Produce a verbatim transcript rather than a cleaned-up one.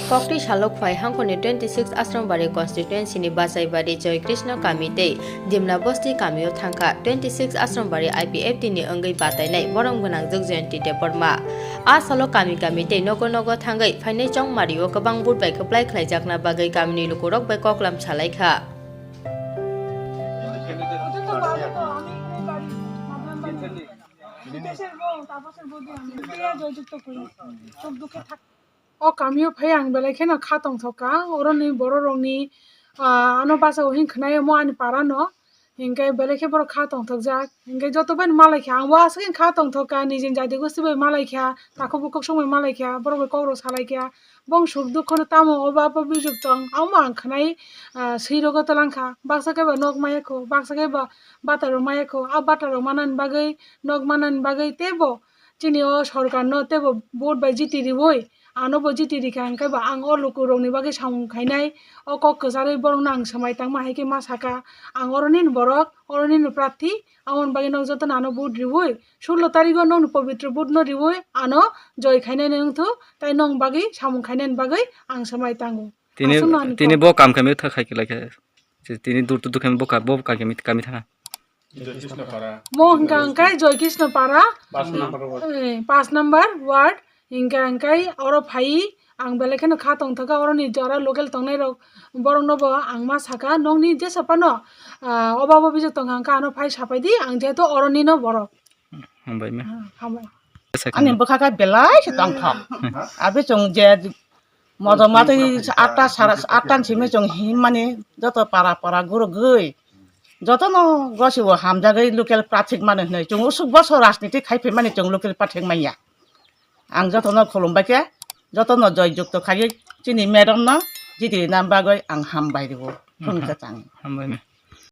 Koktwi salok phai hangkhorni twenty six Asrambari constituency ni Bachaibari Joy Krishna kami tei Dimna Bosti kamio thangkha twenty six Asrambari I P F T ni wngwi batainai borom gwnangjwk Jayanti Debbarma. A salo kami kami tei nogo nogo thangwi phainai chongmario kwbang vote bai kwplai khlaijakna bagwi kamini lukurok bai koklam salaikha. O kamio phai ang belai kheno kha tongthok kha, oroni bororokni, ah, ano bachao hin khwnai omo ani para no, hinkhe belai khe borok kha tongthokjak, hinkhe joto bai malai kha, ang bo aswk kha tongthok kha, nijini jati gosti bai malai kha, takhuk bukhuk song bai malai kha, borok bai kok rok salai kha, bong suk dukho no tamo obo abo bijok tong, amo ang khwnai, ah, swi rogo twlang kha, baksa khe ba nok maya kho, baksa khe ba bata rok maya kho, a bata rok manani bagwi, nok manani bagwi teibo chini o sorkar no teibo vote bai jiti riwi, ano bo jiti rikha, hwnkhe ba ang o lukurokni bagwi samung khainai, o kok kwcharwi borokno ang swmai tangma hai khe ma sakha, ang oro nini borok, oro nini prarthi, aboni bagwi nok jotono ano vote riwi, sullo tarigo nokni pobitro vote no riwi ano joi khainani wngthu, tai nokni bagwi samung khainani bagwi ang swmai tango. Tini, Aswkno ani tini kok. Bo kam kami tha khai khe lai khe. Tini dur tu dur kami bo ka, bo kam kami, kami tha. Mo hwnkha hwnkhe Joy Krishna Para, Pas number ward. Eh, pas number ward, hwnkha hwnkhe oro phai ang belai kheno kha tongthokha, oroni jora local tongnai rok borok no bo ang ma sakha, nokni jesa phano, ah, oba oba bijak tongkha hwnkhe ano phai sapai di, ang jehetu oroni no borok. Hambai me. Ah, hambai. Ani bwkha khe belai se tongthok. Abi chwng je Modo matwi atta sara atta ni simi chwng himmani joto para para guro gwi. Jotono gosibo hamjagwi local prathik mano hinwi chwng usuk bosor rajniti khai phaimani chwng local prathik manya. Ang jotono khulumbai khe, jotono joy jukto khaiwi chini madam no jiti rina bagwi ang hambai rwo. Phone kwchang. Hambai me.